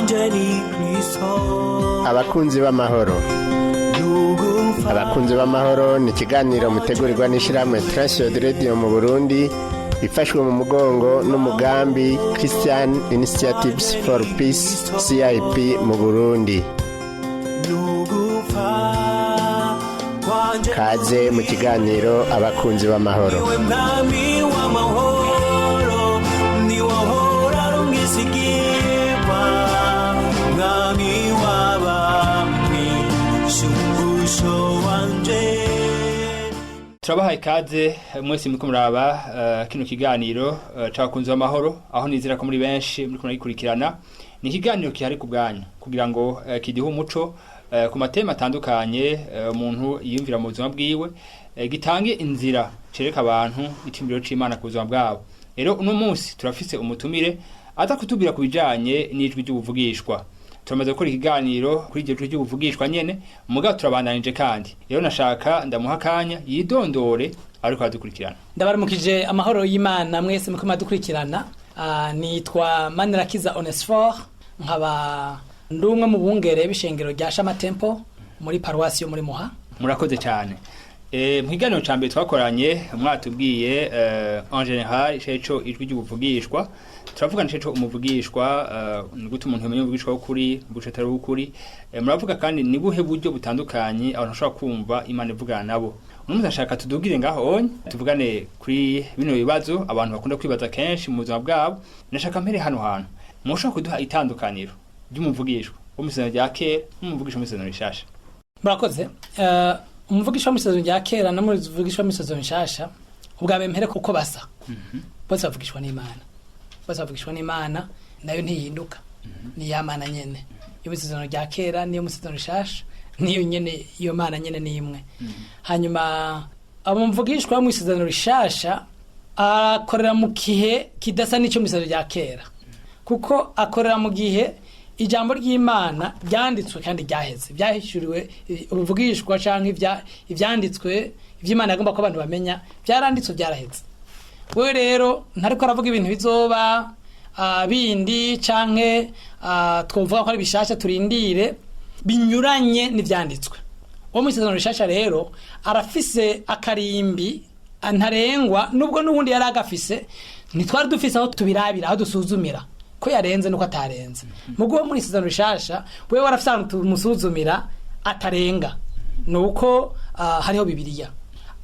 Wanje ni Kristo. Abakunzi b'amahoro. Nugupfa. Abakunzi b'amahoro ni ikiganiro mutegurirwa n'ishyirahamwe Transworld Radio mu Burundi, ifashwe mu mugongo n'umugambi Christian Initiatives for Peace, CIP mu Burundi. Nugupfa kwanje. Kaze mu kiganiro Abakunzi b'amahoro. Niwe mwami w'amahoro, niwe ahora ari umwizigirwa, mwami w'abami, shumbusho wanje. Turabahaye ikaze mwese muriko muraba kino kiganiro c'Abakunzi b'amahoro, aho nizera ko muri benshi muriko muragikurikirana. Ni ikiganiro kihari ku bwanyu kugira ngo kiduhe umuco ku ma thèmes atandukanye umuntu yiyumvira mu buzima bwiwe, gitange inzira, cereka abantu icimbiro c'Imana ku buzima bwabo. Rero uno munsi turafise umutumire aza kutubwira ku bijanye n'ijwi ry'ubuvugishwa. Turamaze gukora ikiganiro kuri iryo jwi ry'ubuvugishwa nyene, mugabo turabandanije kandi. Rero nashaka ndamuha akanya yidondore ariko aradukurikirana. Ndabaramukije, amahoro y'Imana mwese muko madukurikirana. Nitwa Manirakiza Onesphore, nkaba ndi umwe mu bungere b'ishengero rya Shama Temple muri paruwasi yo muri Muha. Murakoze cyane. Mu kiganiro ca mbere twakoranye mwatubwiye en général ico ijwi ry'ubuvugishwa, turavuga nico umuvugishwa, ni gute umuntu yamenya umuvugishwa w'ukuri, umuvugishwa atari w'ukuri. Muravuga kandi ni buhe buryo butandukanye abantu bashobora kumva Imana ivugana nabo. Uno munsi ashaka tudugire ngaho onye tuvugane kuri bino bibazo abantu bakunda kwibaza kenshi mu buzima bwabo. Nashaka mpere hano hantu mushobora kuduha itandukaniro ry'umuvugishwa wo mu isezerano rya kera n'umuvugishwa wo mu isezerano rishasha. Murakoze. Umuvugisha wo mu isezerano rya kera n'umuvugisha wo mu isezerano rishasha, ubwa mbere mpere kuko basa bose bavugishwa n'Imana. Bose bavugishwa n'Imana, nayo ntihinduka, ni ya Mana nyene yo mu isezerano rya kera niyo mu isezerano rishasha, niyo nyene, iyo Mana nyene ni imwe. Hanyuma abamvugishwa mu isezerano rishasha akorera mu gihe kidasa n'icyo mu isezerano rya kera, kuko akorera mu gihe ijambo ry'Imana ryanditswe kandi ryaheze, byahishuriwe ubuvugishwa canke ivyanditswe ivy'Imana yagomba ko abantu bamenya byaranditswe, byaraheze. We rero ntariko aravuga ibintu bizoba bindi canke twovuga ko ari bishasha turindire binyuranye n'ivyanditswe. Uwo mu isezerano rishasha rero arafise akarimbi ntarengwa, nubwo n'ubundi yari agafise, ntitwari dufise aho tubirabira, aho dusuzumira ko yarenze nuko atarenze. Mugo wo muri isezerano rishasha wewe warafise ahantu tumusuzumira atarenga, nuko hariho Bibiliya.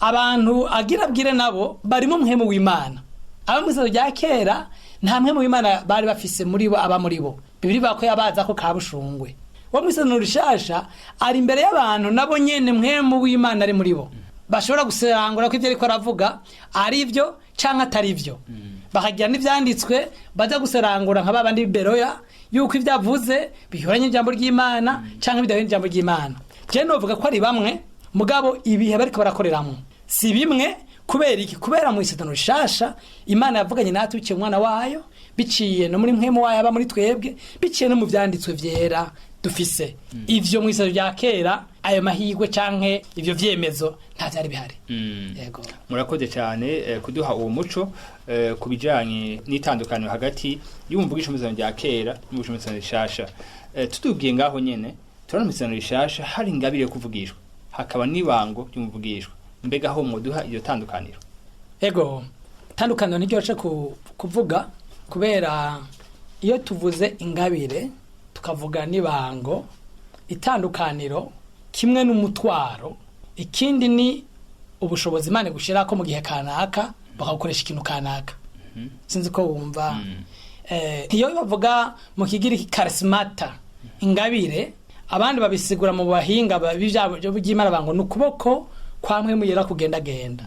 Abantu agira abwire nabo barimo mpwemu w'Imana. Abo mu isezerano rya kera nta mpwemu w'Imana bari bafise muri bo, aba muri bo Bibiri bako yabaza ko kabushungwe. Wo mu isezerano rishasha ari imbere y'abantu, nabo nyene mpwemu w'Imana ari muri bo, bashobora gusangura ko ibyo ariko aravuga ari byo canke atari byo, bakagira n'ivyanditswe baza guserangura nka babandi b'Iberoya, yuko ibyo avuze bihuranye n'ijambo ry'Imana canke bidahuye n'ijambo ry'Imana. Je novuga ko ari bamwe, mugabo ibihe bariko barakoreramwo si bimwe. Kubera iki? Kubera mu isezerano rishasha Imana yavuganye natwe biciye umwana wayo, biciye no muri mpwemu wayo aba muri twebwe, biciye no mu vyanditswe vyera dufise. Ivyo mu isezerano rya kera ayo mahirwe canke ivyo vyemezo nta vyari bihari. Yego. Murakoze cyane kuduha uwo muco ku bijanye n'itandukaniro hagati y'umvugisho mu isezerano rya kera n'umvugisho mu isezerano rishasha. Tudugiye ngaho nyene, turabona mu isezerano rishasha hari ingabire yo kuvugishwa, hakaba n'ibango ry'umuvugishwa. Mbega ho mwoduha iyo tandukaniro? Ego, tandukaniro ntiryoroshe kuvuga, kubera iyo tuvuze ingabire tukavuga n'ibango, itandukaniro kimwe n'umutwaro, ikindi ni ubushobozi Imana gushirako mu gihe kanaka bakagukoresha ikintu kanaka. Sinzi ko wumva. Iyo bavuga mu Kigiriki charismata, ingabire, abandi babisigura mu bahinga b'ivyabo by'Imana bango ni ukuboko kwa Mpwemu Yera kugendagenda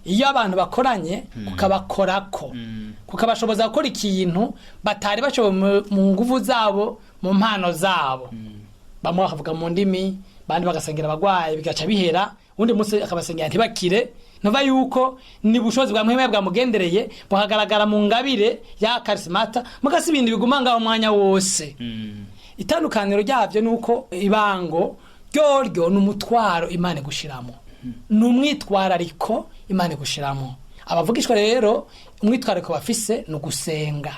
iyo abantu bakoranye, kukabakorako, kukabashoboza gukora ikintu batari bashoboye mu nguvu zabo, mu mpano zabo. Bamwe bakavuga mu ndimi, bandi bagasengera abagwayi bigaca bihera, undi munsi akabasengera ntibakire. Ntuva yuko ni bushobozi bwa Mpwemu bwamugendereye bukagaragara mu ngabire ya charismata, mugasi ibintu biguma ngaho umwanya wose. Itandukaniro ryavyo nuko ibango ryoryo ni umutwaro Imana igushiramo, ni umwitwarariko Imana igushiramo. Abavugishwa rero umwitwarariko bafise ni ugusenga,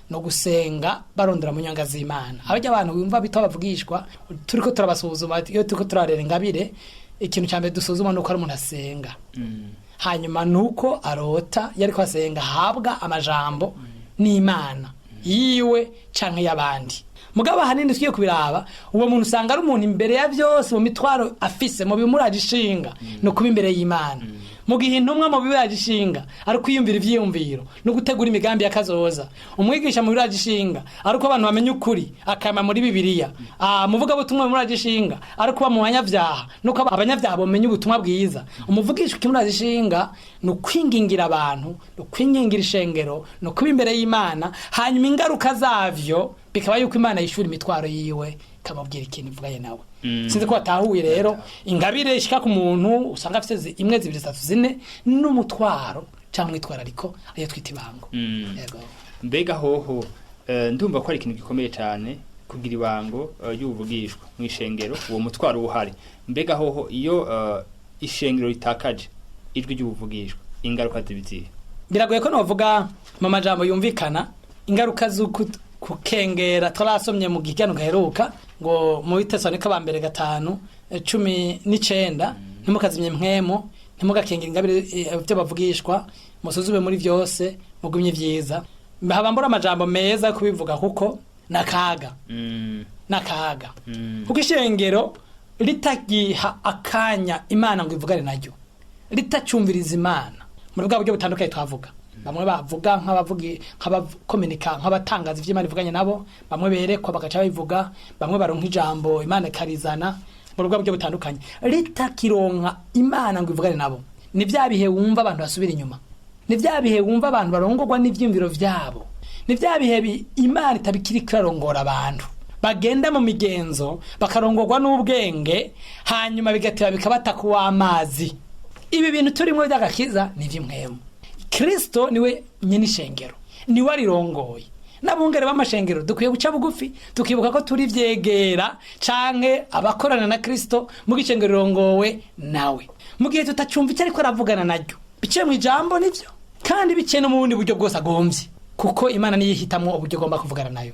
ni No gusenga barondera mu nyanga z'Imana. Abajya abantu bumva bito bavugishwa, turiko turabasuzuma, iyo turiko turarera ingabire, ikintu cya mbere dusuzuma nuko ari umuntu asenga. Hanyuma nuko arota iyo ariko asenga ahabwa amajambo n'Imana yiwe canke y'abandi. Mugabo ahanini tugiye kubiraba, uwo muntu usanga ari umuntu imbere ya byose mu mitwaro afise, mu bimuraje ishinga no kuba imbere y'Imana. Mu gihe intumwa mu biburaje ishinga ari kwiyumvira ivyiyumviro no gutegura imigambi y'akazoza, umwigisha mu biburaje ishinga ari uko abantu bamenya ukuri akama muri Bibiliya, umuvugabutumwa mu biburaje ishinga ari kuba mu banyabyaha nuko abanyabyaha bamenya ubutumwa bwiza, umuvugisha ukimuraje ishinga ni ukwingingira abantu, ni ukwingingira ishengero, ni ukuba imbere y'Imana. Hanyuma ingaruka zavyo bikaba yuko Imana yishura imitwaro yiwe, ikamubwira ikintu ivuganye nawe. Sinzi ko watahuye. Rero ingabire ishika ku muntu usanga afise imwe, zibiri, zitatu, zine, n'umutwaro cyangwa umwitwarariko, ariyo twita ibango. Yego. Mbega hoho ndumva ko ari ikintu gikomeye cyane kugira ibango y'ubuvugishwa mu ishengero, uwo mutwaro uhari. Mbega hoho iyo ishengero ritakaje ijwi ry'ubuvugishwa, ingaruka zibizihe? Biragoye ko novuga mu majambo yumvikana ingaruka z'uku kukengera. Twarasomye mu gikano gaheruka ngo mu Bitesalonike ba mbere 5:19, ntimukazimye mpwemu, ntimugakengera ingabire ibyo bavugishwa, musuzume muri byose, mugumye ibyiza. Haba mbura amajambo meza yo kubivuga kuko nakaga, nakaga, kuko ishengero ritagiha akanya Imana ngo ivugane naryo, ritacumviriza Imana muri bwa buryo butandukanye twavuga, bamwe bavuga nk'abavugi, nk'abakominika, nk'abatangaza ivyo Imana ivuganye nabo, bamwe berekwa bagaca babivuga, bamwe baronka ijambo Imana ikarizana muri bwa buryo butandukanye, ritakironka Imana ngo ivugane nabo, ni bya bihe wumva abantu basubira inyuma, ni bya bihe wumva abantu barongorwa n'ivyiyumviro vyabo, ni bya bihe Imana itabikiri irarongora abantu, bagenda mu migenzo bakarongorwa n'ubwenge, hanyuma bigateba bikabata kuw'amazi. Ibi bintu turimo by'agakiza ni iby'impwemu. Kristo niwe nyine ishengero, niwe arirongoye. N'abungere b'amashengero dukwiye guca bugufi, tukibuka ko turi vyegera canke abakorana na Kristo mu gishengero rirongowe nawe. Mu gihe tutacumva icyo ariko aravugana naryo biciye mu ijambo, nivyo, kandi biciye no mu bundi buryo bwose agomvye, kuko Imana niyo ihitamwo uburyo igomba kuvugana nayo,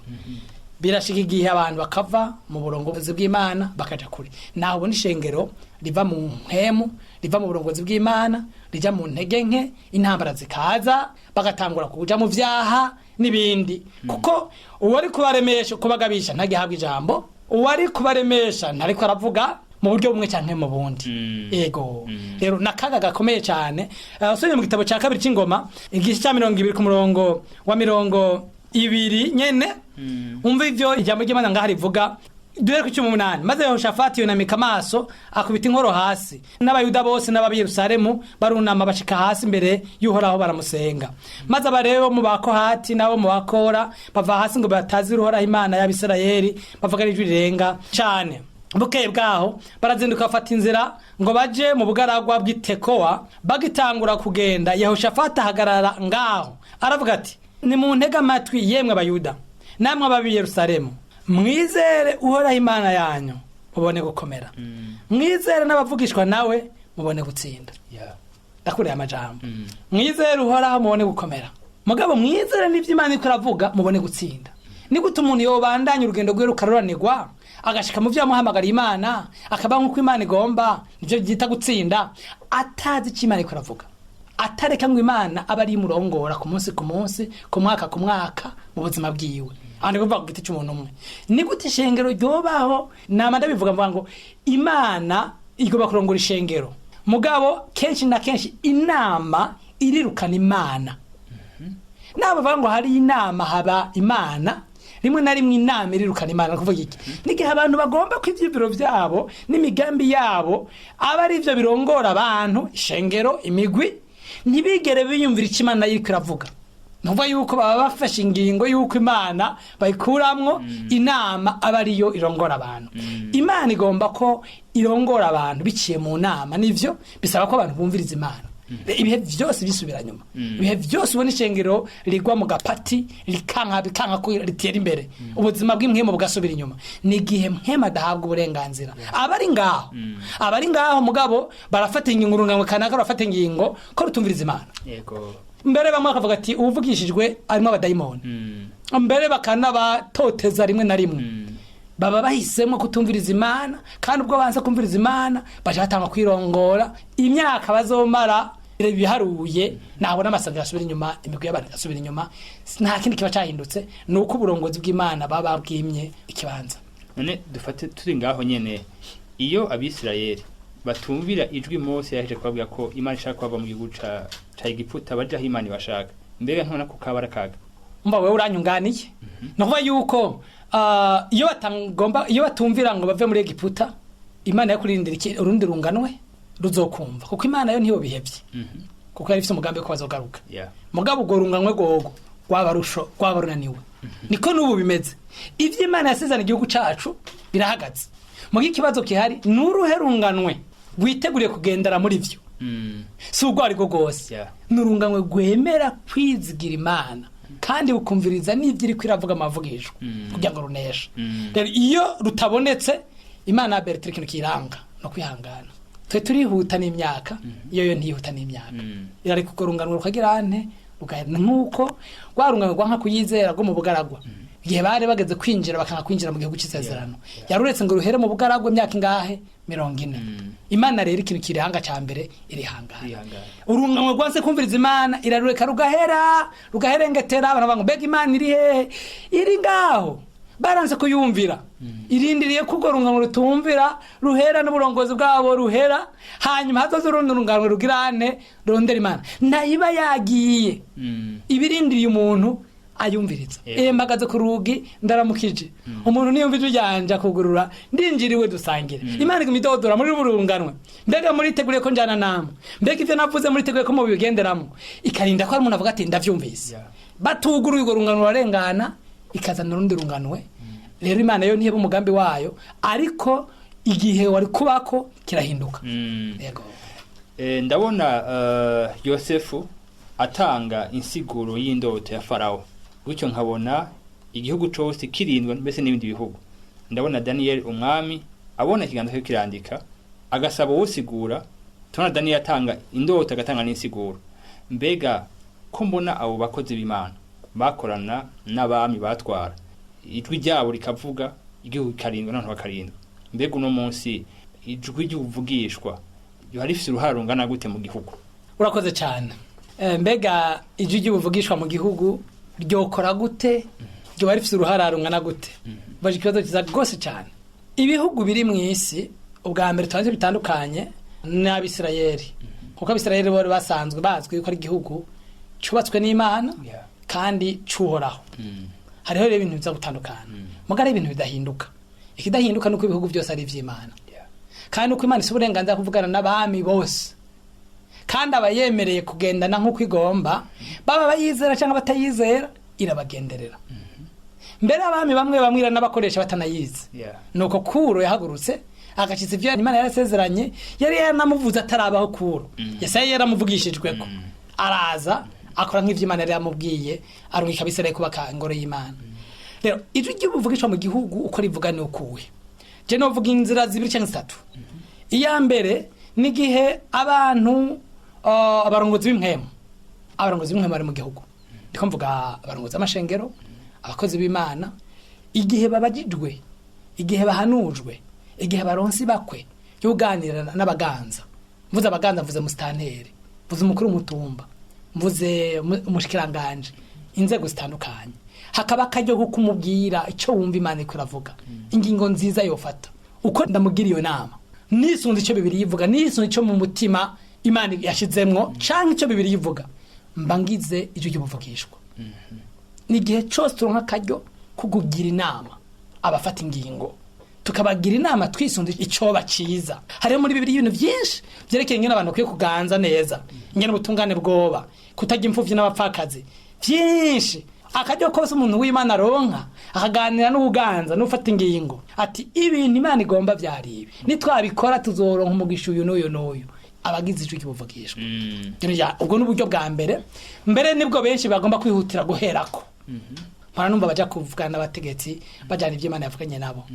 birashika igihe abantu bakava mu burongozi bw'Imana bakaja kure. Naho ubona ishengero riva mu mpemu, riva mu burongozi bw'Imana, rija mu ntege nke, intambara zikaza, bagatangura kuja mu vyaha n'ibindi, kuko uwari kubaremesha, kubagabisha, ntagihabwa ijambo, uwari kubaremesha ntariko aravuga mu buryo bumwe canke mu bundi. Ego. Rero nakaga gakomeye cyane. Usomye mu gitabo cya kabiri c'Ingoma, igice cya 20 ku murongo wa 20 nyene, umva ivyo ijambo ry'Imana ngaha rivuga. Duhere ku 18: maze Yehoshafati yunamika amaso, akubita inkoro hasi, n'Abayuda bose n'ab'i Yerusalemu barunama bashika hasi imbere y'Uhoraho, baramusenga. Maze Abalewi bo mu Bakohati n'abo mu Bakora bava hasi ngo batazire Uhoraho Imana y'Abisirayeli, bavuga n'ijwi rirenga cane. Bukeye bwaho barazinduka, bafata inzira ngo baje mu bugaragwa bw'Itekowa. Bagitangura kugenda, Yehoshafati ahagarara ngaho, aravuga ati: nimuntege amatwi, yemwe Abayuda namwe ababi Yerusalemu, mwizere Uhoraho Imana yanyu mubone gukomera, mwizere n'abavugishwa nawe mubone gutsinda. Ndakureye amajambo: mwizere Uhoraho mubone gukomera, mugabo mwizere n'ivyo Imana iriko iravuga mubone gutsinda. Ni gute umuntu yobandanya urugendo rwiwe rukaruranirwa, agashika mu vyo yamuhamagariye Imana, akaba nk'uko Imana igomba, nivyo byita gutsinda, atazi ico Imana iriko iravuga, atareka ngo Imana abe ari imurongora ku munsi ku munsi, ku mwaka ku mwaka, mu buzima bwiwe? Aho ndi kuvuga ku giti c'umuntu umwe. Ni gute ishengero ryobaho? Nama ndabivuga, mvuga ngo Imana igomba kurongora ishengero, mugabo kenshi na kenshi inama irirukana Imana. Nabo bavuga ngo hari inama haba Imana, rimwe na rimwe inama irirukana Imana. Kuvuga iki? N'igihe abantu bagomba ko ivyiyumviro vyabo n'imigambi yabo aba ari ivyo birongora abantu, ishengero, imigwi, ntibigere biyumvira icyo Imana iriko iravuga. Ntuvuga yuko baba bafashe ingingo yuko Imana bayikuramwo, inama aba ariyo irongora abantu. Imana igomba ko irongora abantu biciye mu nama, nivyo bisaba ko abantu bumviriza Imana. Ibihe byose bisubira nyuma, ibihe byose ubona ishengero rigwa mu gapati, rikanka, bikanka ko ritera imbere, ubuzima bw'imwemu bugasubira inyuma, ni igihe mpwemu adahabwa uburenganzira. Abari ngaho, abari ngaho, mugabo barafata ingingo, urunganwe kanaka barafata ingingo ko rutumviriza Imana. Yego. Mbere bamwe bakavuga ati uwuvugishijwe arimo abadayimoni. Mbere bakanabatoteza rimwe na rimwe. Baba bahisemo kutumviriza Imana, kandi ubwo banze kumviriza Imana baca batanga kwirongora. Imyaka bazomara biharuye, nabona amasangano asubira inyuma, imigwi y'abantu igasubira inyuma, nta kindi kiba cahindutse, ni uko uburongozi bw'Imana baba bwimye ikibanza. None dufate turi ngaho nyene, iyo Abisirayeli batumvira ijwi Mose yaheje kubabwira ko Imana ishaka kubava mu gihugu ca Egiputa baja aho Imana ibashaka, mbega ntubona ko kaba ari akaga? Umva, wewe uranyunganiye. Ni ukuvuga yuko iyo batagomba, iyo batumvira ngo bave muri Egiputa, Imana yo kurindira urundi runganwe ruzokumva, kuko Imana yo ntiyo bihevye, kuko yari ifite umugambi ko bazogaruka. Mugabo ubwo runganwe gogo rwaba rusho rwaba runaniwe. Niko n'ubu bimeze, ivyo Imana yasezerana igihugu cacu birahagaze. Muga ikibazo gihari ni uruhe runganwe rwiteguriye kugendera muri vyo. Si ubwo aribwo bwose. Ni urunganwe rwemera kwizigira Imana kandi bukumviriza n'ibyo iriko iravuga amavugishwa kugira ngo runeshe. Rero iyo rutabonetse, Imana ya Bertrand, ikintu kiranga no kwihangana. Twe turihuta n'imyaka, iyo yo ntiyihuta n'imyaka. Irareka urwo runganwe rukagira ante, rugahera, nk'uko rwa runganwe rwanka kuyizera rwo mu bugaragwa, igihe bari bageze kwinjira bakanga kwinjira mu gihugu cy'isezerano. Yaruretse ngo ruhere mu bugaragwa imyaka ingahe? 40. Imana rero, ikintu kirihanga ca mbere, irihangana. Irihangana. Urunganwe rwanse kumviriza Imana, irarureka rugahera, rugaherengetera. Abantu bavuga ngo mbega Imana iri hehe? Iri ngaho, baranse kuyumvira. Irindiriye ko urwo rungano rutumvira ruhera n'uburongozi bwabo ruhera, hanyuma hazoze urundi rungano rugirane rondera Imana. Ntayiba yagiye, ibirindiriye umuntu ayumviriza. Mpagaze ku rugi ndaramukije, umuntu niyumva ijwi ryanje akugurura, ndinjiriwe dusangire. Imana iguma idodora muri burunganwe: mbega muriteguriye ko njana namwe? Mbega ivyo navuze muriteguye ko mubigenderamo? Ikarinda ko hari umuntu avuga ati ndavyumvise. Batuguruye, urwo rungano rurarengana, ikazana urundi runganwe. Rero Imana yo ntiheba umugambi wayo, ariko igihe wari kubako kirahinduka. Yego. Ndabona Yosefu atanga insiguro y'indoto ya Farawo, gutyo nkabona igihugu cose kirindwa, mbese n'ibindi bihugu. Ndabona Daniel, umwami abona ikiganza cyo kirandika, agasaba uwusigura. Tubona Daniel atanga indoto, agatanga n'insiguro. Mbega ko mbona abo bakozi b'Imana bakorana n'abami, batwara ijwi ryabo rikavuga, igihugu kikarindwa n'abantu bakarindwa, mbega uno munsi ijwi ry'uvugishwa ryoba rifise uruhara rungana gute mu gihugu? Urakoze cyane. Mbega ijwi ry'ubuvugishwa mu gihugu ryokora gute, ryoba rifise uruhara rungana gute? Baje ikibazo cyiza rwose cyane. Ibihugu biri mu isi, ubwa mbere tubanze bitandukanye n'Abisirayeli, kuko Abisirayeli bari basanzwe bazwi yuko ari igihugu cyubatswe n'Imana kandi cyuhoraho. Hariho rero ibintu biza gutandukana, muga ari ibintu bidahinduka. Ikidahinduka nuko ibihugu byose ari ivy'Imana, kandi uko Imana ifise uburenganzira bwo kuvugana n'abami bose, kandi abayemereye kugendana nk'uko igomba, baba bayizera cyangwa batayizera, irabagenderera. Mbere abami bamwe bamwe iranabakoresha batanayizi. Nuko Kuro yahagurutse agashitsa ivyo Imana yarasezeranye, yari yaranamuvuze atarabaho. Kuro Yesaya yaramuvugishijweko, araza akora nk'ivyo Imana yari yamubwiye, arungika Abisirayeli kubaka ingoro y'Imana. Rero ijwi ry'ubuvugishwa mu gihugu uko rivuga ni ukuhe? Je novuga inzira zibiri cyangwa zitatu. Iya mbere ni igihe abantu abarongozi b'impwemu, abarongozi b'impwemu bari mu gihugu, ndiko mvuga abarongozi b'amashengero, abakozi b'Imana, igihe babajijwe, igihe bahanujwe, igihe baronse bakwe yo kuganira n'abaganza. Mvuze abaganza, mvuze musitanteri, mvuze umukuru w'umutumba, mvuze umushikiranganje, inzego zitandukanye, hakaba akaryo ko kumubwira icyo wumva Imana iriko iravuga, ingingo nziza yofata. Uko ndamugira iyo nama nisunze icyo Bibiri ivuga, nisunze icyo mu mutima Imana yashizemwo canke icyo Bibiri ivuga, mba ngize ijwi ry'ubuvugishwa. Ni igihe cyose turonka akaryo ko kugira inama abafata ingingo, tukabagira inama twisunze icoba ciza. Hariho muri Bibiri ibintu byinshi byerekeye ingene abantu bakwiye kuganza neza, ingene ubutungane bwoba, kutarya imfuvyi n'abapfakazi, byinshi. Akaryo kose umuntu w'Imana aronka akaganira n'ubuganza n'ufata ingingo, ati ibintu Imana igomba vyari ibi, nitwabikora tuzoronka umugisha uyu n'uyu n'uyu, abagize ijwi ry'ubuvugishwa. Ubwo ni uburyo bwa mbere. Mbere nibwo benshi bagomba kwihutira guherako. Mpora numva baja kuvugana n'abategetsi, bajana ivyo Imana yavuganye nabo.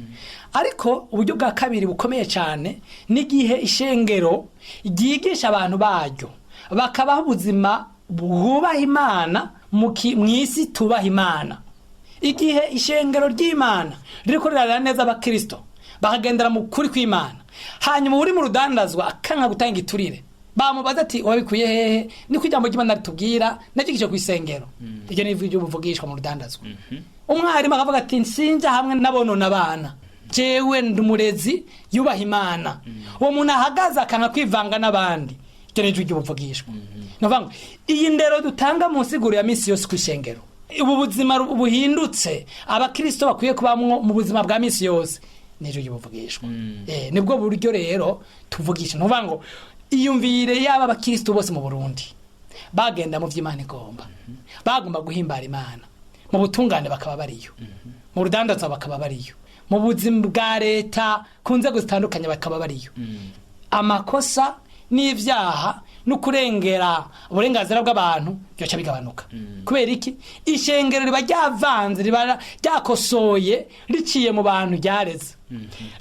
Ariko uburyo bwa kabiri bukomeye cyane n'igihe ishengero ryigisha abantu baryo, bakabaho ubuzima bwubaha Imana mw'isi tubaha Imana. Igihe ishengero ry'Imana ririko rirarera neza abakristo bakagendera mu kuri kw'Imana, hanyuma uri mu rudandazwa akanka gutanga iturire, bamubaza ati wabikuye hehe? Niko ijambo ry'Imana ritubwira, nagikije ku isengero. Iryo ni ijwi ry'ubuvugishwa mu rudandazwa. Umwarimu akavuga ati nsinja hamwe n'abonona abana, jewe ndi umurezi yubaha Imana. Uwo muntu ahagaze akanga kwivanga n'abandi, iryo ni ijwi ry'ubuvugishwa. Ni ukuvuga ngo iyi ndero dutanga mu nsiguro ya minsi yose ku ishengero, ubu buzima buhindutse abakristo bakwiye kubamwo mu buzima bwa minsi yose, ni ijwi ry'ubuvugishwa. Nibwo buryo rero tuvugisha. Ni ukuvuga ngo iyumvire yaba abakristo bose mu Burundi bagenda mu vy'Imana igomba, bagomba guhimbara Imana mu butungane bakaba bariyo, mu rudandaza bakaba bariyo, mu buzima bwa leta ku nzego zitandukanye bakaba bariyo, amakosa n'ivyaha no kurengera uburenganzira bw'abantu byoca bigabanuka. Kubera iki? Ishengero riba ryavanze, riba ryakosoye riciye mu bantu ryareze.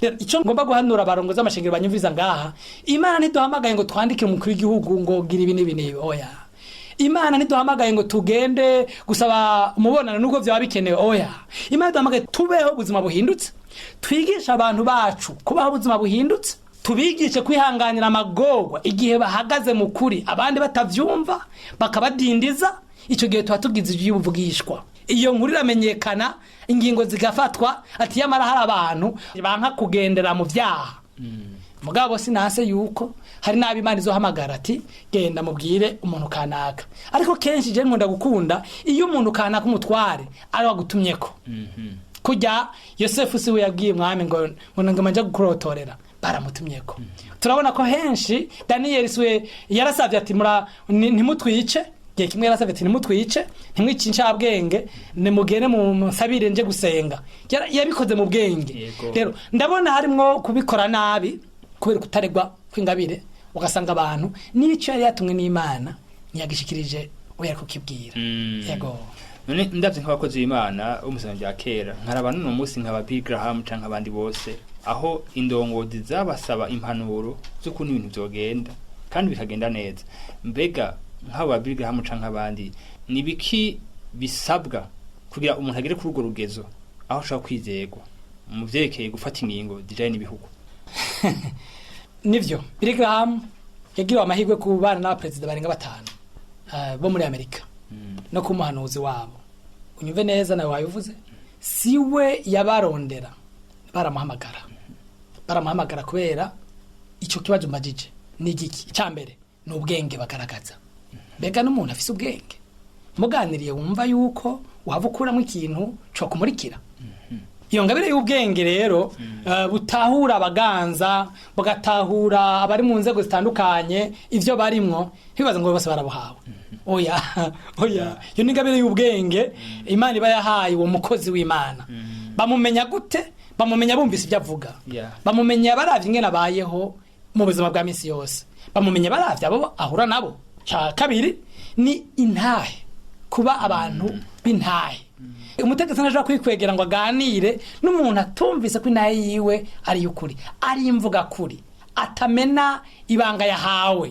Rero icyo ngomba guhanura abarongozi b'amashengero banyumviriza ngaha, Imana ntiduhamagaye ngo twandikire umukuru w'igihugu ngo gira ibi n'ibi n'ibi, oya. Imana ntiduhamagaye ngo tugende gusaba umubonano nubwo byaba bikenewe, oya. Imana duhamagaye tubeho ubuzima buhindutse, twigishe abantu bacu kubaho ubuzima buhindutse, tubigishe kwihanganira amagorwa igihe bahagaze mu kuri abandi batavyumva bakabadindiza. Icyo gihe tuba tugize iby'ubuvugishwa, iyo nkuru iramenyekana, ingingo zigafatwa, ati yamara hari abantu banka kugendera mu vyaha. Mugabo sinase yuko hari n'abo Imana izohamagara ati genda mubwire umuntu kanaka, ariko kenshi je nkunda gukunda iyo umuntu kanaka umutware ari wagutumyeko. Kujya Yosefu si we yabwiye umwami ngo ngo nje gukurotorera, baramutumyeko. Turabona ko henshi Daniyeli si we yarasabye ati ntimutwice. Igihe kimwe yarasabye ati ntimutwice, ntimwice incabwenge, nimugende musabire nje gusenga. Yabikoze mu bwenge. Rero ndabona harimwo kubikora nabi kubera kutaregwa kw'ingabire, ugasanga abantu n'icyo yari yatumwe n'Imana ntiyagishikirije uwo yari kukibwira. Yego. None ndavye nk'abakozi b'Imana bo mu isezerano rya kera, nkaraba n'uno munsi nkaba Bill Graham canke abandi bose, aho indongozi zabasaba impanuro z'ukuntu ibintu vyogenda kandi bikagenda neza, mbega nk'abo ba Bill Graham canke abandi, ni biki bisabwa kugira umuntu agere kuri urwo rugezo aho ashobora kwizerwa mu vyerekeye gufata ingingo zijanye n'ibihugu? Nivyo, Bill Graham yagiriwe amahirwe ku bana n'abaperezida barenga 5 bo muri Amerika no ku muhanuzi wabo. Unyumve neza, nawe wabivuze, si we yabarondera, baramuhamagara. Baramuhamagara kubera icyo kibazo mbajije ni igiki? Icya mbere ni ubwenge bagaragaza. Mbega n'umuntu afise ubwenge muganiriye wumva yuko waba ukuramo ikintu cyo kumurikira. Iyo ngabire y'ubwenge rero butahura abaganza, bugatahura abari mu nzego zitandukanye ivyo barimwo, ntibibaze ngo bose barabuhawe, oya, oya. Iyo ni ingabire y'ubwenge Imana iba yahaye uwo mukozi w'Imana. Bamumenya gute? Bamumenya bumvise ibyo avuga. Bamumenya baravye ingene abayeho mu buzima bwa misi yose, bamumenya baravye abo ahura nabo. Ca kabiri ni intahe, kuba abantu b'intahe. Umutegetsi ntashobora kwikwegera ngo aganire n'umuntu atumvise ko intahe yiwe ari iy'ukuri, ari imvuga kuri, atamena ibanga yahawe,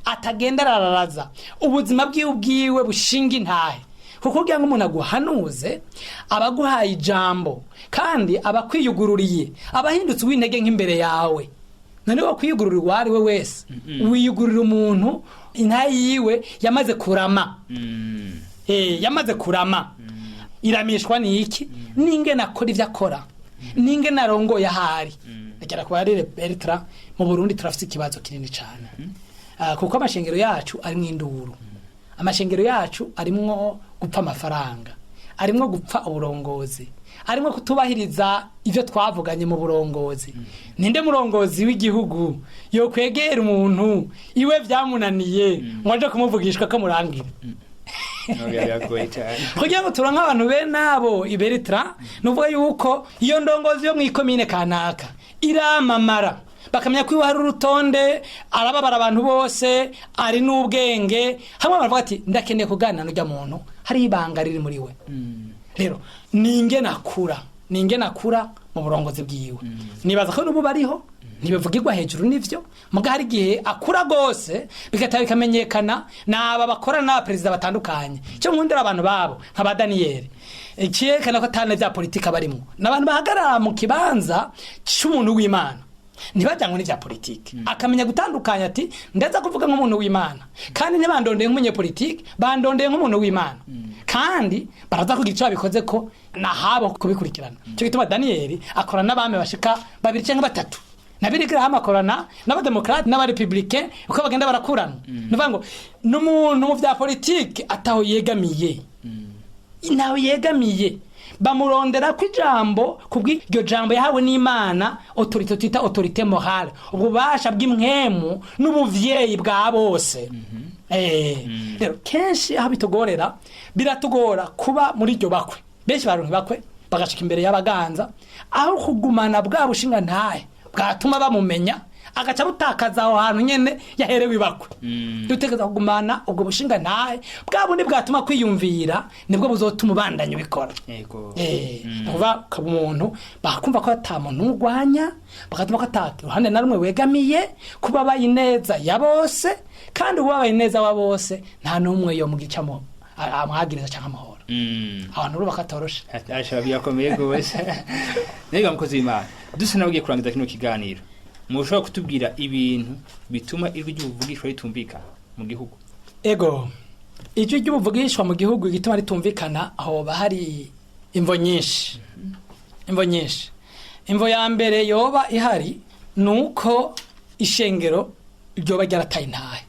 atagenda arararaza ubuzima bwiwe bwiwe bushinga intahe. Kuko kugira ngo umuntu aguhanuze aba aguhaye ijambo, kandi aba akwiyugururiye, aba ahindutse uw'intege nk'imbere yawe. None wo kwiyugurura uwo ari we wese, wiyugurura umuntu intahe yiwe yamaze kurama. Yamaze kurama. Iramishwa ni iki? N'ingene akora ivyo akora, n'ingene arongoye ahari. Rekera kuba ari Bertrand, mu Burundi turafise ikibazo kinini cane. Kuko amashengero yacu arimwo induru, amashengero yacu arimwo gupfa amafaranga, arimwo gupfa uburongozi, arimwo kutubahiriza ivyo twavuganye mu burongozi. Ninde murongozi w'igihugu yokwegera umuntu iwe vyamunaniye ngo aje kumuvugishwa ko murangira? Biragoye cyane. Kugira ngo turanke abantu bene abo iberitra, nuvuga yuko iyo ndongozi yo mw'ikomine kanaka iramamara, bakamenya ko iwe hari urutonde, arababara abantu bose, ari n'ubwenge, hamwe baravuga ati ndakeneye kuganira n'urya muntu, hari ibanga riri muri we. Rero ninge nakura, ninge nakura mu burongozi bwiwe. Nibaza ko n'ubu bariho ntibivugirwa hejuru, nivyo, muga hari igihe akura gose bigataba bikamenyekana n'aba bakorana n'abaperezida batandukanye. Icyo nkundira abantu babo nka ba Daniyeli. Icyerekana ko atana bya politika barimo, ni abantu bahagarara mu kibanza cy'umuntu w'Imana, ntibajyanywe n'ibya politiki. Akamenya gutandukanya ati ndaza kuvuga nk'umuntu w'Imana, kandi ntibandondeye nk'umunyepolitiki, bandondeye nk'umuntu w'Imana, kandi baraza kugira icyo babikoze ko nahabo kubikurikirana. Icyo gituma Daniyeli akora n'abami bashika babiri cyangwa batatu, na Billy Graham akorana n'abademokarate n'abarepublicain, uko bagenda barakurana. Ni ukuvuga ngo ni umuntu mu bya politiki ataho yegamiye, ntawe yegamiye. Bamurondera ko ijambo kubw'iryo jambo yahawe n'Imana, autorité twita autorité morale, ububasha bw'impwemu n'ubuvyeyi bwa bose. Rero kenshi aho bitugorera, biratugora kuba muri iryo bakwe. Benshi baronka bakwe bagashika imbere y'abaganza, aho kugumana bwa bushinga ntahe bwatuma bamumenya, agaca butakaza aho hantu nyene yaherewe ibakwe. Dutegereza kugumana ubwo bushinga ntahe bwa bundi bwatuma kwiyumvira, nibwo buzotuma ubandanya ubikora. Ni ukuvuga ukaba umuntu bakumva ko ata muntu umurwanya, bagatuma ko ata ruhande na rumwe wegamiye, kuba abaye ineza ya bose. Kandi ubabaye ineza wa bose, nta n'umwe yo mugicamo amwagiriza cyangwa amahoro. Abantu rero bakatoroshe. Asha, birakomeye rwose. Mbega mukozi w'Imana, dusa n'abagiye kurangiza kino kiganiro, mushobora kutubwira ibintu bituma ijwi ry'ubuvugishwa ritumvikana mu gihugu? Ego, ijwi ry'ubuvugishwa mu gihugu igituma ritumvikana, hoba hari imvo nyinshi, imvo nyinshi. Imvo ya mbere yoba ihari ni uko ishengero ryoba ryarataye intahe.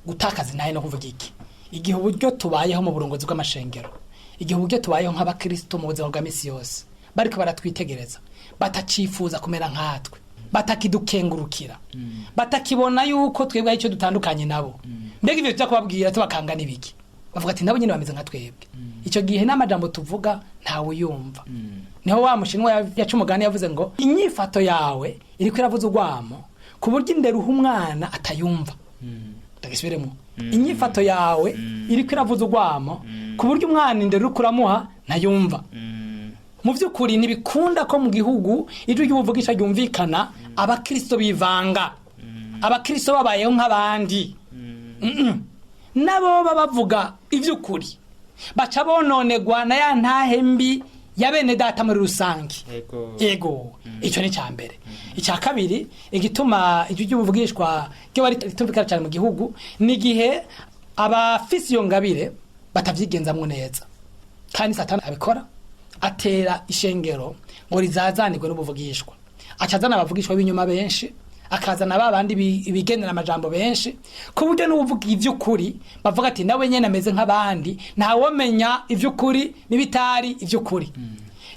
Gutakaza intahe no kuvuga iki? Igihe uburyo tubayeho mu burongozi bw'amashengero, igihe uburyo tubayeho nk'abakristo mu buzima bwa misi yose, bariko baratwitegereza batacifuza kumera nkatwe, batakidukengurukira, batakibona yuko twebwe ari icyo dutandukanye nabo. Mbega ivyo tuza kubabwira tubakanga n'ibiki? Bavuga ati nabo nyene bameze nka twebwe. Icyo gihe n'amajambo tuvuga ntawe uyumva. Niho wa mushinwa yaca umugani yavuze ngo inyifato yawe iriko iravuza urwamo ku buryo indero uha umwana atayumva. Ndagisubiremo: inyifato yawe iriko iravuza urwamo ku buryo umwana indero uriko uramuha ntayumva. Mu by'ukuri ntibikunda ko mu gihugu ijwi ry'ubuvugisha ryumvikana abakristo bivanga, abakristo babayeho nk'abandi. Nabo baba bavuga iby'ukuri baca bononegwa na ya ntahe mbi ya bene data muri rusange. Ego, icyo ni icya mbere. Icya kabiri igituma ijwi ry'ubuvugishwa ryo ritumvikana cyane mu gihugu, ni igihe abafise iyo ngabire batavyigenzamwo neza. Kandi Satani abikora, atera ishengero ngo rizazanirwe n'ubuvugishwa, aca azana abavugishwa b'inyuma benshi, akazana ba bandi bigenera amajambo benshi, ku buryo n'uvuga ivy'ukuri bavuga ati nawe nyene ameze nk'abandi, ntawomenya ivy'ukuri n'ibitari ivy'ukuri.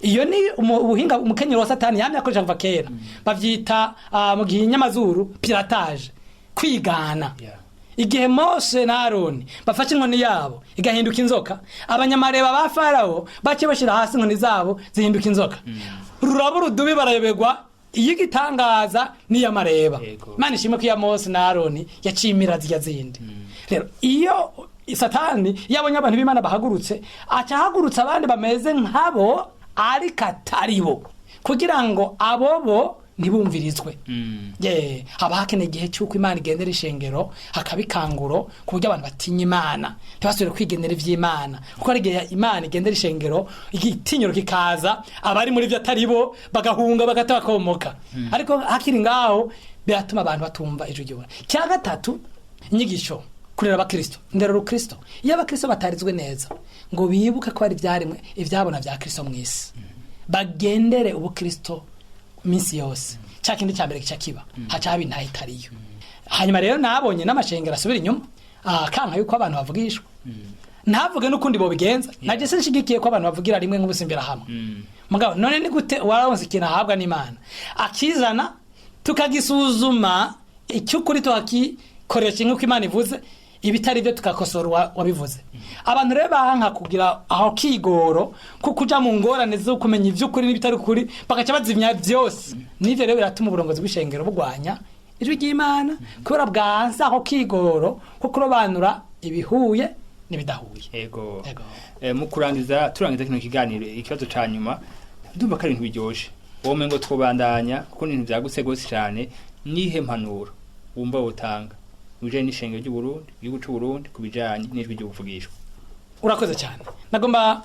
Iyo ni ubuhinga umukenyero wa Satani yamye akoresha kuva kera. Bavyita mu gihe inyamazuru piratage, kwigana. Igihe Mose na Aroni bafashe inkoni yabo igahinduka inzoka, abanyamareba ba Farawo bace bashyira hasi inkoni zabo zihinduka inzoka, ruraba urudubi, barayoberwa iyo igitangaza n'iy'amareba. Imana ishimwe ko iya Mose na Aroni yaciye imira zirya zindi. Rero iyo Satani iyo abonye abantu b'Imana bahagurutse, aca ahagurutsa abandi bameze nkabo ariko atari bo, kugira ngo abo bo ntibumvirizwe. Ye, haba hakeneye igihe cy'uko Imana igendera ishengero, hakaba ikanguro ku buryo abantu batinya Imana, ntibasubire kwigenera ivy'Imana, kuko hari igihe Imana igendera ishengero, igitinyiro kikaza, abari muri byo atari bo bagahunga, bagata bakomoka. Ariko hakiri ngaho biratuma abantu batumva ijwi ry'Uhoraho. Cya gatatu, inyigisho, kurera abakristo, ndero rukristo. Iyo abakristo batarizwe neza ngo bibuke ko ari ivyaremwe ivyabona vya Kristo mw'isi, bagendere ubukristo minsi yose, cya kindi cya mbere gica kiba, haca haba intahe itariyo. Hanyuma rero nabonye n'amashengero asubira inyuma akanka yuko abantu bavugishwa, ntavuge n'ukundi bobigenza. Naje sinshigikiye ko abantu bavugira rimwe nk'ubusimbira hamwe. Mugabo none ni gute waronse ikintu ahabwa n'Imana, akizana tukagisuzuma, icy'ukuri tukakikoresha nk'uko Imana ivuze, ibitari byo tukakosora wabivuze? Abantu rero banka kugira aho kigoro ko kuja mu ngorane zo kumenya ivy'ukuri n'ibitari ukuri, bagaca bazimya vyose. N'ivyo rero biratuma uburongozi bw'ishengero bugwanya ijwi ry'Imana, kubera bwanse aho kigoro ko kurobanura ibihuye n'ibidahuye. Ego. Ego. Mu kurangiza, turangiza kino kiganiro, ikibazo ca nyuma, ndumva ko ari ibintu biryoshe, wowe ngo twobandanya kuko ni ibintu vyagutse gose cane. Nihe mpanuro wumva wotanga mu bijanye n'ishengero ry'u Burundi, igihugu c'u Burundi, ku bijanye n'ijwi ry'ubuvugishwa? Urakoze cyane. Nagomba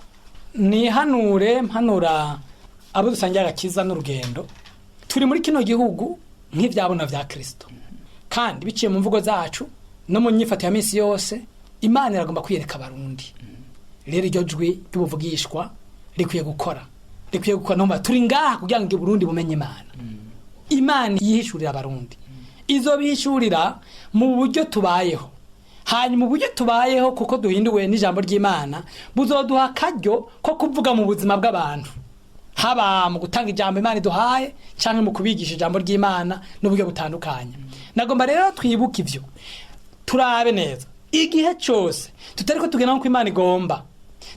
Nihanure mpanura abo dusangiye agakiza n'urugendo. Turi muri kino gihugu nk'ivyabona vya Kristo, kandi biciye mu mvugo zacu no mu nyifato ya minsi yose, Imana iragomba kwiyereka Abarundi. Rero iryo jwi ry'ubuvugishwa rikwiye gukora, rikwiye gukora. Numva turi ngaha kugira ngo Burundi bumenye Imana. Imana yihishurira Abarundi, izobihishurira mu buryo tubayeho. Hanyuma uburyo tubayeho, kuko duhinduwe n'ijambo ry'Imana, buzoduha akaryo ko kuvuga mu buzima bw'abantu, haba mu gutanga ijambo Imana iduhaye cyangwa mu kubigisha ijambo ry'Imana n'uburyo butandukanye. Nagomba rero twibuke ivyo, turabe neza igihe cyose tutari ko tugenda nk'uko Imana igomba,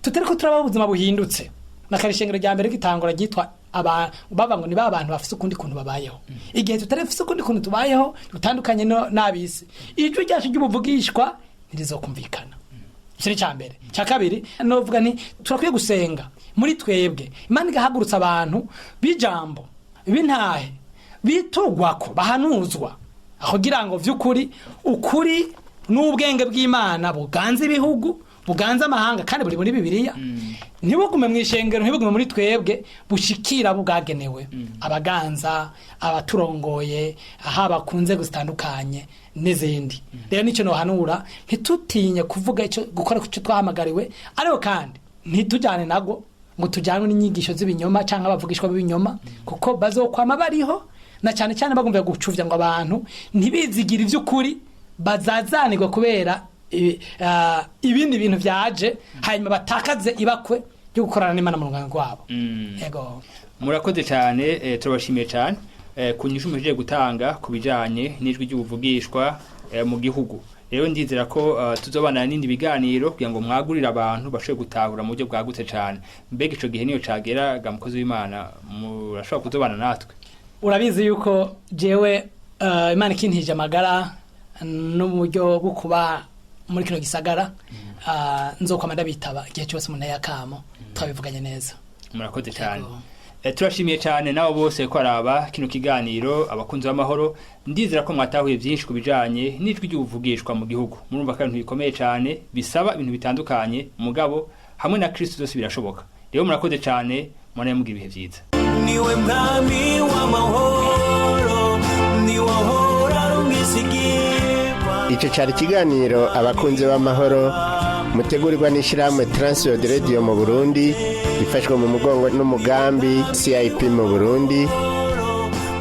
tutari ko turabaho ubuzima buhindutse. Na kare ishengero rya mbere rigitangura ryitwa baba ngo ni ba bantu bafise ukundi kuntu babayeho. Igihe tutari bafise ukundi kuntu tubayeho dutandukanye n'abisi, ijwi ryacu ry'ubuvugishwa ntirizokumvikana. Icyo ni icya mbere. Icya kabiri novuga nti turakwiye gusenga muri twebwe, Imana igahagurutsa abantu b'ijambo, b'intahe, bitugwako, bahanuzwa, kugira ngo vy'ukuri ukuri n'ubwenge bw'Imana buganze ibihugu, buganze amahanga, kandi buri muri Bibiliya, ntibugume mu ishengero, ntibugume muri twebwe, bushikira bwagenewe abaganza, abaturongoye, haba ku nzego zitandukanye n'izindi. Rero nicyo nohanura: ntitutinye kuvuga icyo, gukora icyo twahamagariwe, ariko kandi ntitujyane nagwo ngo tujyanwe n'inyigisho z'ibinyoma cyangwa abavugishwa b'ibinyoma, kuko bazokwama bariho, na cyane cyane bagomba gucuvya ngo abantu ntibizigire ivy'ukuri, bazazanirwa kubera ibindi bintu vyaje, hanyuma batakaze ibakwe ryo gukorana n'Imana mu rungano rwabo. Ego. Murakoze cyane, turabashimiye cyane ku nyishu muhejeje gutanga ku bijanye n'ijwi ry'ubuvugishwa mu gihugu. Rero ndizera ko tuzobana n'indi biganiro kugira ngo mwagurire abantu bashobore gutahura mu buryo bwagutse cyane. Mbega ico gihe niyo cagera ga, mukozi w'Imana, murashobora kuzobana natwe? Urabizi yuko jewe Imana ikintije amagara n'uburyo bwo kuba muri kino gisagara, nzokwama ndabitaba igihe cyose umuntu yakamo twabivuganye neza. Murakoze cyane. Yego. Turashimiye cyane nabo bose ko araba kino kiganiro, abakunzi b'amahoro. Ndizera ko mwatahuye byinshi ku bijanye n'ijwi ry'ubuvugishwa mu gihugu. Murumva ko ari ibintu bikomeye cyane, bisaba ibintu bitandukanye, mugabo hamwe na Kristo byose birashoboka. Rero murakoze cyane, mubone mugira ibihe byiza. Niwe mwami w'amahoro, niwe ahora arumwisigirwa. Icyo cyari ikiganiro Abakunzi b'Amahoro, mutegurirwa n'ishyirahamwe Transworld Radio mu Burundi, ifashwe mu mugongo n'umugambi CIP mu Burundi.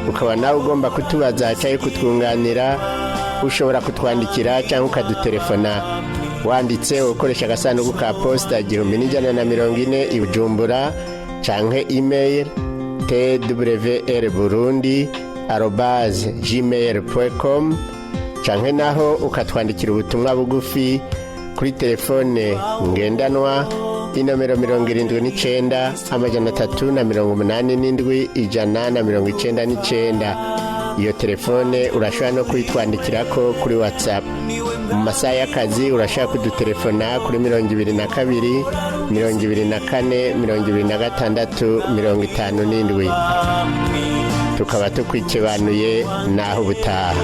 Ukaba nawe ugomba kutubaza cyangwa kutwunganira, ushobora kutwandikira cyangwa ukadutelefona wanditse ukoresha agasanduku ka posita 1140 i Bujumbura, canke email twrburundi@gmail.com, canke naho ukatwandikira ubutumwa bugufi kuri telefone ngendanwa, inomero 79 387 199. Iyo telefone urashobora no kuyitwandikirako kuri WhatsApp. Mu masaha y'akazi urashobora kudutelefona kuri 22 24 26 57. Tukaba tukwikebanuye naho ubutaha.